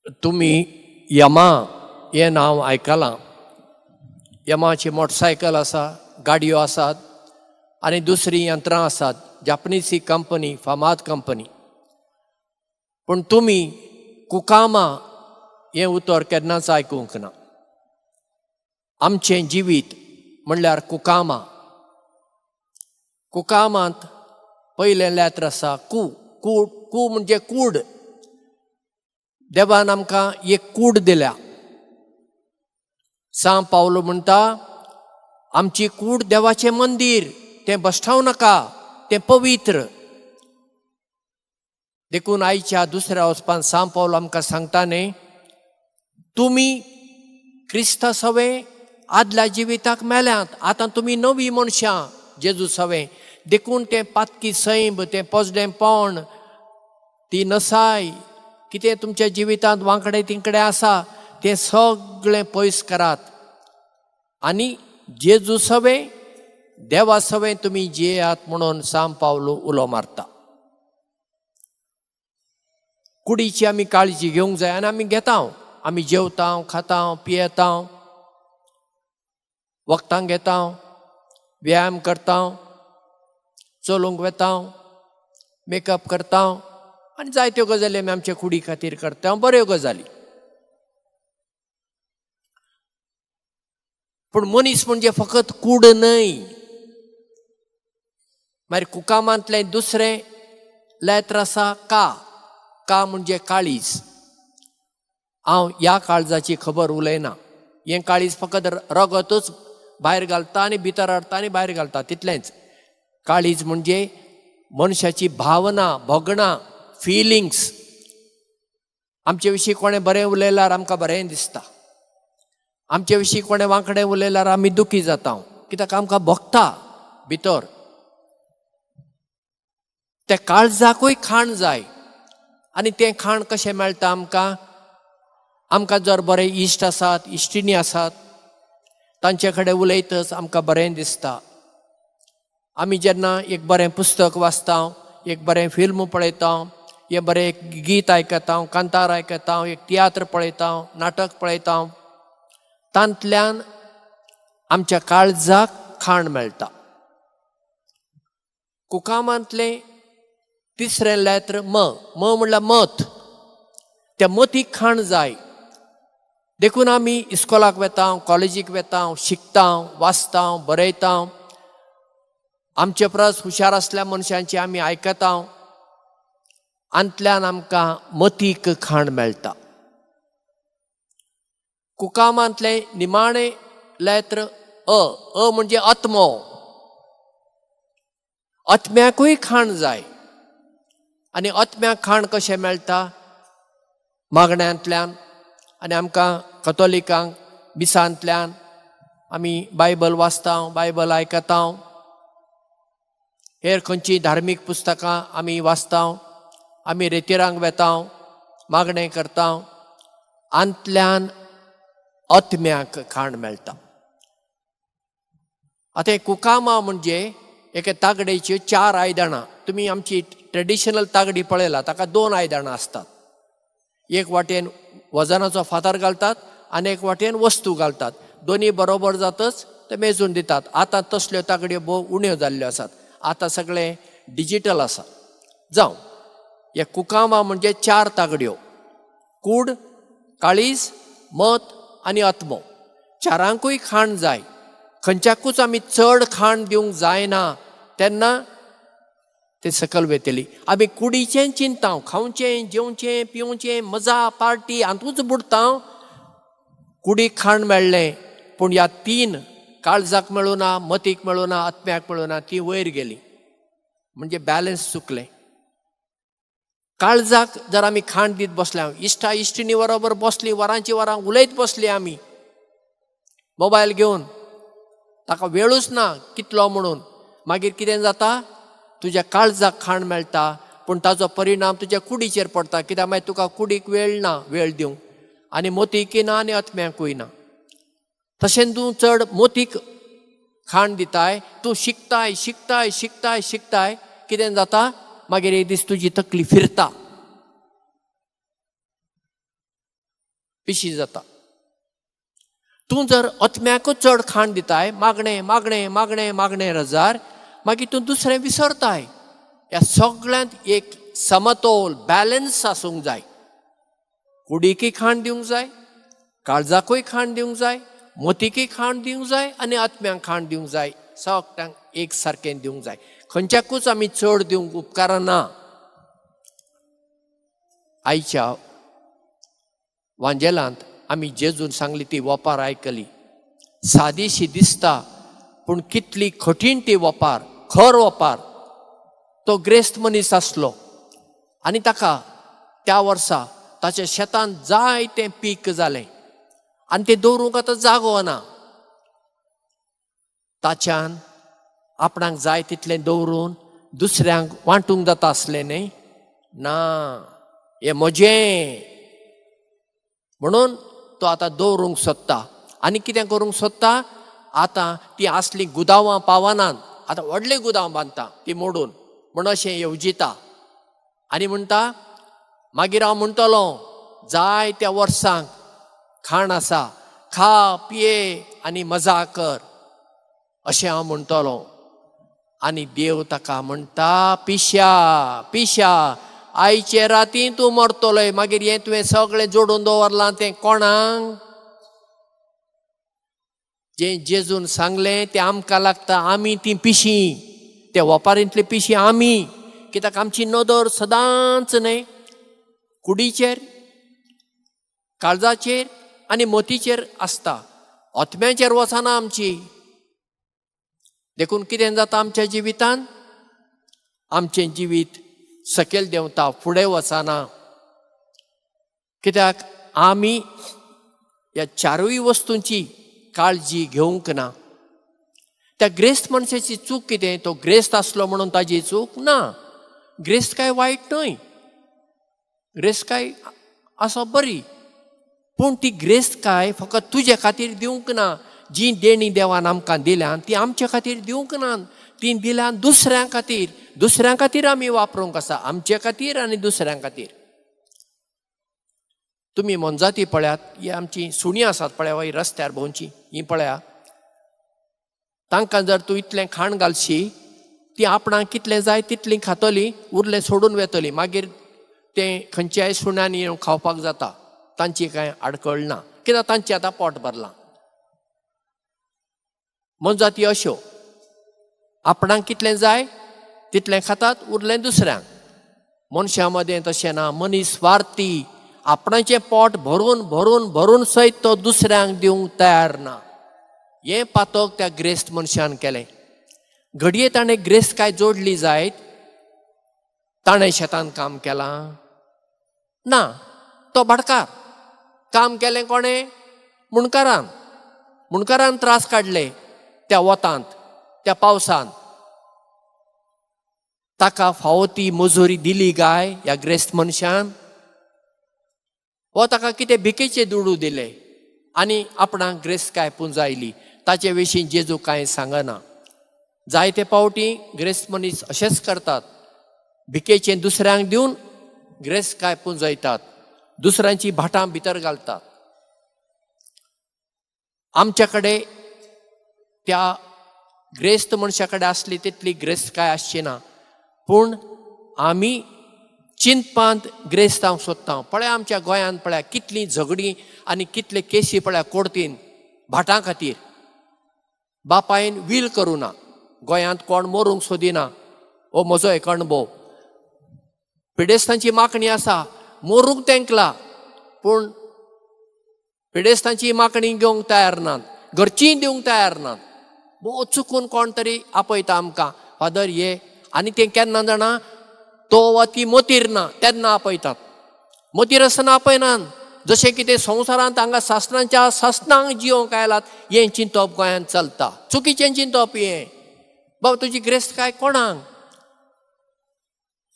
तुमी यमा हें नांव आयकलां. यमाची मोटरसायकल आसा, गाडयो आसात आनी दुसरीं यंत्रां आसात. जापनीज ही कंपनी, फामाद कंपनी. पूण तुमी कुकामा हें उतर केन्नाच आयकूंक ना. आमचें जिवीत म्हणल्यार कुकामा. कुकामांत पयलें लेत्र आसा कू. कू कू म्हणजे कूड. देवान आमकां एक कूड दिल्या. सांव पावलो म्हणटा, आमची कूड देवाचें मंदीर, तें भश्टावं नाका, तें पवित्र. देखून आयच्या दुसऱ्या वचपान सांव पावलो आमकां सांगता न्ही, तुमी क्रिस्ता सवें आदल्या जिविताक मेल्यांत, आतां तुमी नवी मनशां जेजू सवें. देखून तें पातकी सैंब, तें पोजडेंपण, ती नसाय कितें तुमच्या जिवितांत वांकडे तिकडे आसा तें सगळें पयस करात आनी जेजू सवें देवा सवें तुमी जियेयात म्हणून सांव पावलो उलो मारता. कुडीची आमी काळजी घेवंक जाय आनी आमी घेता. आमी जेवता, खाता, पियेता, वखदां घेता, व्यायाम करता, चलूंक वता, मेकअप करता आनी जायत्यो गजाली आमी आमच्या कुडी खातीर करता, बऱ्यो गजाली. पूण मनीस म्हणजे फकत कूड न्हय. मागीर कुकामांतलें दुसरें लेत्र आसा का. का म्हणजे काळीज. हांव ह्या काळजाची खबर उलयना. हें काळीज फकत रगतूच भायर घालता आनी भितर हाडटा आनी भायर घालता, तितलेंच. काळीज म्हणजे मनशाची भावना, भोगणां, फिलिंग्स. आमचे विशीं कोणें बरें उलयल्यार आमकां बरें दिसता, आमचे विशीं कोणें वांकडें उलयल्यार आमी दुखी जाता, कित्याक आमकां भोगता भितर. त्या काळजाकूय खाण जाय आनी तें खाण कशें मेळटा आमकां? आमकां जर बरे इश्ट आसात, इश्टिणी आसात, तांचे कडेन उलयतच आमकां बरें दिसता. आमी जेन्ना एक बरें पुस्तक वाचता, एक बरें फिल्म पळयता, एक बरें गीत आयकता, कांतार आयकता, एक तियात्र पळयता, नाटक पळयता, तांतल्यान आमच्या काळजाक खाण मेळटा. कुकामांतलें तिसरें लेत्र म. म म्हणल्यार मत. त्या मतीक खाण जाय. देखून आमी इस्कोलाक वता, कॉलेजीक वता, शिकता, वाचता, बरयता. आमचे परस हुशार आसल्या मनशांची आमी आयकता. आंतल्यान आमकां मतीक खाण मेळटा. कुकामांतलें निमाणें लेत्र अ. अ म्हणजे आत्मो. आत्म्याकूय खाण जाय आनी आत्म्याक खाण कशें मेळटा? मागण्यांतल्यान आनी आमकां कतोलिकांक मिसांतल्यान आमी बायबल वाचता, बायबल आयकता, हेर खंयचीं धार्मीक पुस्तकां आमी वाचता, आमी रेतिरांक वेता, मागणें करता. आंतल्यान आत्म्याक खाण मेळटा. आतां कुकामा म्हणजे एके तागडेच्यो चार आयदणां. तुमी आमची ट्रेडिशनल तागडी पळयला, ताका दोन आयदणां आसतात. एक वाटेन वजनाचो फातर घालतात आनी एक वाटेन वस्तू घालतात. दोनी बरोबर जातच ते मेजून दितात. आतां तसल्यो तागड्यो भोव उण्यो जाल्ल्यो आसात. आतां सगळें डिजीटल आसा. जावं, हे कुकामा म्हणजे चार तागड्यो, कूड, काळीज, मत आनी आत्मो. चारांकूय खाण जाय. खंयच्याकूच आमी चड खाण दिवंक जायना, तेन्ना ते सकल वेतली. आमी कुडीचें चिंता, खावचें, जेवचें, पिवचें, मजा, पार्टी हातूंच बुडटा. कुडीक खाण मेळ्ळें पूण ह्या तीन काळजाक मेळूना, मतीक मेळूना, आत्म्याक मेळूना, ती वयर गेली म्हणजे बॅलन्स चुकलें. काळजाक जर आमी खाण दीत बसल्या, इश्टा इश्टिणी बरोबर बसली, वरांची वरां उलयत बसली आमी मोबायल घेवन, ताका वेळूच ना कितलो म्हणून. मागीर कितें जाता? तुज्या काळजाक खाण मेळटा पूण ताजो परिणाम तुज्या कुडीचेर पडटा. कित्याक मागीर तुका कुडीक वेळ ना, वेळ दिवंक, आनी मोतीकय ना आनी आत्म्याकूय ना. तशें तूं चड मोतीक खाण दिताय, तूं शिकताय शिकताय शिकताय शिकताय, कितें जाता? मागीर एक दीस तुजी तकली फिरता. पिशी जाता. तूं जर आत्म्याकूच चड खाण दिताय, मागणें मागणें मागणें मागणें रजार, मागीर तूं दुसरें विसरताय. ह्या सगळ्यांत एक समतोल बॅलन्स आसूंक जाय. कुडीकय खाण दिवंक जाय, काळजाकूय खाण दिवंक जाय, मोतीकय खाण दिवंक जाय आनी आत्म्यांक खाण दिवंक जाय. सगळ्यांक एक सारकें दिवंक जाय. खंयच्याकूच आमी चड दिवंक उपकारना. आयच्या वांजेलांत आमी जेजून सांगली ती वपार आयकली. सादीशी दिसता पूण कितली कठीण ती वपार, खर वपार. तो ग्रेस्त मनीस आसलो आनी ताका त्या वर्सा ताच्या शेतान जायतें पीक जालें आनी तें दवरूंक आतां जागो ना. ताच्यान आपणाक जाय तितलें दवरून दुसऱ्यांक वांटूंक जाता आसलें न्ही. ना, हें म्हजें म्हणून तो आतां दवरूंक सोदता. आनी कितें करूंक सोदता, आतां ती आसली गुदांवां पावनात, आतां व्हडले गुदांव बांदता ती मोडून म्हण अशें येवजिता. आनी म्हणटा मागीर हांव म्हणटलो जाय त्या वर्सांक खाण आसा, खा पिये आनी मजा कर अशें हांव म्हणटलो. आनी देव ताका म्हणटा पिश्या पिश्या, आयचे राती तूं मरतलोय, मागीर हें तुवें सगळें जोडून दवरलां तें कोणाक? जें जेजून सांगलें तें आमकां लागता. आमी तीं पिशीं, त्या वपारींतली पिशीं आमी. कित्याक आमची नदर सदांच न्हय कुडीचेर, काळजाचेर आनी मोतीचेर आसता, आत्म्याचेर वचना आमची. देखून कितें जाता आमच्या जिवितान, आमचें जिवीत सकयल देंवता, फुडें वचना. कित्याक आमी ह्या चारूय वस्तूंची काळजी घेवंक ना. त्या ग्रेस्त मनशाची चूक कितें? तो ग्रेस्त आसलो म्हणून ताजी चूक ना. ग्रेस्त काय वायट न्हय, ग्रेस्त काय आसा बरी, पूण ती ग्रेस्त काय फकत तुजे खातीर दिवंक ना. जी देणी देवान आमकां दिल्यान ती आमचे खातीर दिवंक ना, ती दिल्यान दुसऱ्यां खातीर. दुसऱ्यां खातीर आमी वापरूंक आसा, आमचे खातीर आनी दुसऱ्यां खातीर. तुमी मोनजाती पळयात, ही आमची सुणीं आसात पळया, ही रस्त्यार भोंवची ही पळया, तांकां जर तूं इतलें खाण घालशी ती आपणाक कितलें जाय तितलीं खातली, उरलें सोडून वेतली. मागीर तें खंयच्याय सुण्यांनी येवन खावपाक जाता, तांची कांय आडखळ ना, कित्याक तांचें आतां पोट भरलां. मोनजाती अश्यो आपणाक कितलें जाय तितलें खातात, उरलें दुसऱ्यांक. मनशां मदें तशें ना. मनीस स्वार्थी, आपणाचें पोट भरून भरून भरून सयत तो दुसऱ्यांक दिवंक तयार ना. हें पातक त्या ग्रेस्त मनशान केलें. घडये ताणें ग्रेस्त काय जोडली जायत, ताणें शेतान काम केलां ना, तो भाटकार. काम केलें कोणें? मुणकारान. मुणकारान त्रास काडले त्या वतांत, त्या पावसान. ताका फावो ती मजुरी दिली काय ह्या ग्रेस्त मनशान? हो ताका कितें भिकेचे दुडू दिले आनी आपणाक ग्रेस्त काय पुंजायली. ताचे विशीं जेजू कांय सांगना. जायते पावटी ग्रेस्त मनीस अशेंच करतात, भिकेचें दुसऱ्यांक दिवन ग्रेस्त काय पुंजयतात, दुसऱ्यांची भाटां भितर घालतात. आमच्या कडेन त्या ग्रेस्त मनशा कडेन आसली तितली ग्रेस्त काय आसची ना, पूण आमी चिंतपांत ग्रेस्त जावंक सोदता. पळया आमच्या गोंयांत पळया कितलीं झगडीं आनी कितले केसी पळया कोर्तीन भाटां खातीर. बापायन वील करूं ना, गोंयांत कोण मरूंक सोदिना. हो म्हजो एक अणभव. पिडेस्तांची मागणी आसा, मरूंक तेंकला, पूण पिडेस्तांची मागणी घेवंक तयार नात, घरचीय दिवंक तयार नात. भोव चुकून कोण तरी आपयता आमकां, फादर ये, आनी तें केन्ना जाणा, तो वा ती मोतीर ना तेन्ना आपयतात. मोतीर आसतना आपयनात. जशें कितें संवसारांत हांगा सासणाच्या सासणांक जियोंक आयलात हें चिंतप गोंयांत चलता. चुकीचें चिंतप हें. बाबा तुजी ग्रेस्त काय कोणाक?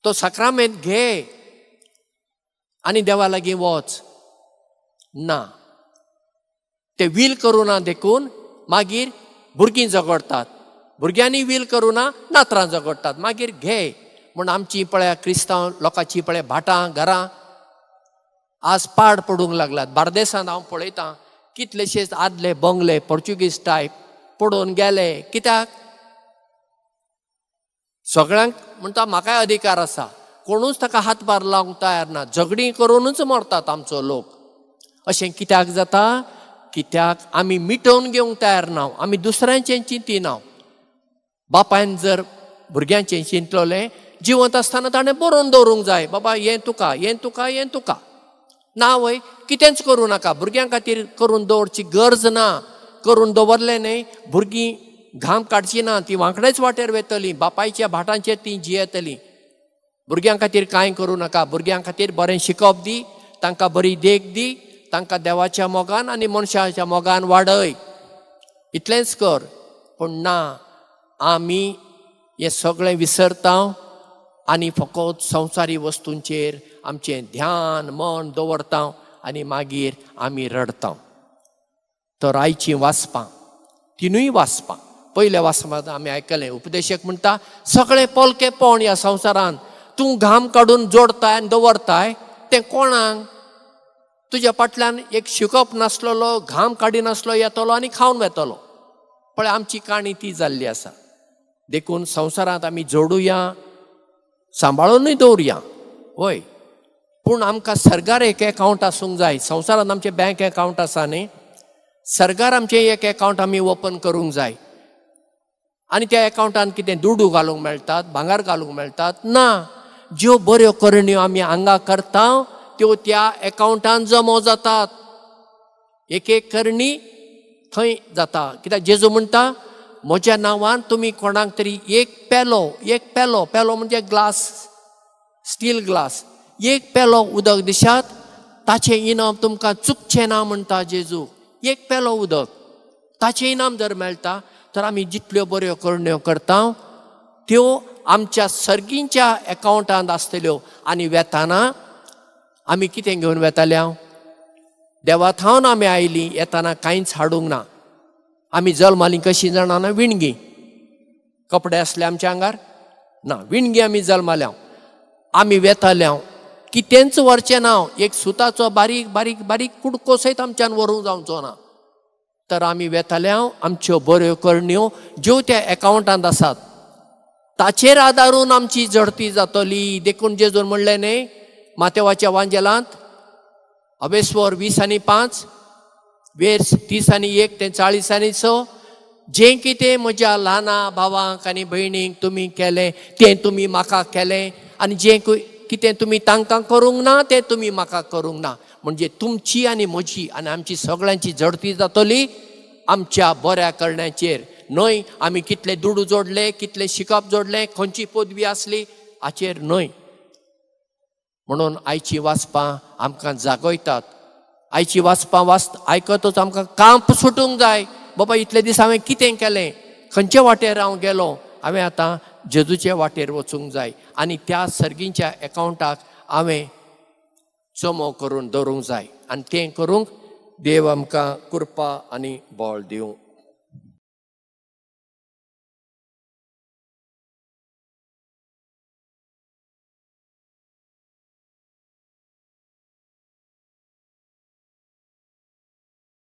तो साक्रामेंत घे आनी देवा लागीं वच ना. ते वील करूं ना देखून मागीर भुरगीं झगडटात, भुरग्यांनी वील करूं ना नातरां झगडटात. मागीर घे म्हूण आमची पळया क्रिस्तांव लोकांची पळया भाटां घरां आज पाड पडूंक लागलात. बार्देसांत हांव पळयतां कितलेशेच आदले बंगले पोर्चुगीज टायप पडून गेले. कित्याक? सगळ्यांक म्हणटा म्हाकाय अधिकार आसा, कोणूच ताका हातभार लावंक तयार ना. झगडीं करुनूच मरतात आमचो लोक. अशें कित्याक जाता? कित्याक आमी मिटोवन घेवंक तयार ना, आमी दुसऱ्यांचें चिंतिना. बापायन जर भुरग्यांचें चिंतलोलें जिवंत आसतना ताणें बरोवन दवरूंक जाय, बाबा हें तुका, हें तुका, हें तुका. ना वय कितेंच करूं नाका, भुरग्यां खातीर करून दवरची गरज ना. करून दवरलें न्ही भुरगीं घाम काडची ना, ती वांकडेच वाटेर वेतलीं, बापायच्या भाटांचेर तीं जियेतलीं. भुरग्यां खातीर कांय करूं नाका, भुरग्यां खातीर बरें शिकप दी, तांकां बरी देख दी, तांकां देवाच्या मोगान आनी मनशाच्या मोगान वाडय, इतलेंच कर. पूण ना, आमी हें सगळें विसरता आनी फकत संवसारी वस्तूंचेर आमचें ध्यान मन दवरता आनी मागीर आमी रडता. तर आयचीं वाचपां, तिनूय वाचपां, पयल्या वाचपांत आमी आयकलें उपदेशक म्हणटा सगळें पोलकेपण ह्या संवसारान तूं घाम काडून जोडताय आनी दवरताय तें कोणाक? तुज्या फाटल्यान एक शिकप नासलेलो, घाम काडिनासलो येतलो आनी खावन वेतलो. पळय आमची काणी ती जाल्ली आसा. देखून संवसारांत आमी जोडुया, सांबाळूनय दवरुया, वय, पूण आमकां सर्गार एक एकावंट आसूंक जाय. संवसारांत आमचें बँक एकावंट आसा न्ही, सरकार आमचें एक एकावंट आमी ओपन करूंक जाय. आनी त्या एकावंटान कितें दुडू घालूंक मेळटात, भांगर घालूंक मेळटात? ना. ज्यो बऱ्यो करण्यो आमी हांगा करता त्यो त्या एकावंटान जमो जातात. एक एक करणी थंय जाता. कित्याक जेजू म्हणटा म्हज्या नांवान तुमी कोणाक तरी एक पेलो, एक पेलो, पेलो म्हणजे ग्लास, स्टील ग्लास, एक पेलो उदक दिशात ताचें इनाम तुमकां चुकचें ना म्हणटा जेजू. एक पेलो उदक, ताचें इनाम जर मेळटा तर आमी जितल्यो बऱ्यो करण्यो करता त्यो आमच्या सर्गींच्या एकावंटांत आसतल्यो. आनी वेताना आमी कितें घेवन वेताले? हांव देवा थावन आमी आयलीं, येताना कांयच हाडूंक ना. आमी जल्मालीं कशीं जाणा ना? विणगी. कपडे आसले आमच्या आंगार ना, विणगी आमी जल्माल्या. आमी वेताल्या कितेंच व्हरचें ना, एक सुताचो बारीक बारीक बारीक कुडको सयत आमच्यान व्हरूंक जावचो ना. तर आमी वेताल्या आमच्यो बऱ्यो करण्यो ज्यो त्या एकावंटांत आसात ताचेर आदारून आमची झडती जातली. देखून जेजून म्हणलें न्ही मातेवाच्या वांजेलांत अवेस्वर 20:5 वेर्स 30:1 ते 40:6, जें कितें म्हज्या ल्हाना भावांक आनी भयणींक तुमी केलें तें तुमी म्हाका केलें, आनी जें कितें तुमी तांकां करूंक ना तें तुमी म्हाका करूंक ना. म्हणजे तुमची आनी म्हजी आनी आमची सगळ्यांची झडती जातली आमच्या बऱ्या करण्याचेर न्हय. आमी कितले दुडू जोडले, कितले शिकप जोडलें, खंयची पदवी आसली हाचेर न्हय. म्हणून आयची वाचपां आमकां जागयतात. आयची वाचपां आयकतच आमकां कांप सुटूंक जाय. बाबा इतले दीस हांवें कितें केलें, खंयचे वाटेर हांव गेलो, हांवें आतां जेजूचे वाटेर वचूंक जाय आनी त्या सर्गींच्या एकावंटाक हांवें जमो करून दवरूंक जाय. आनी तें करूंक देव आमकां कृपा आनी बळ दिवं.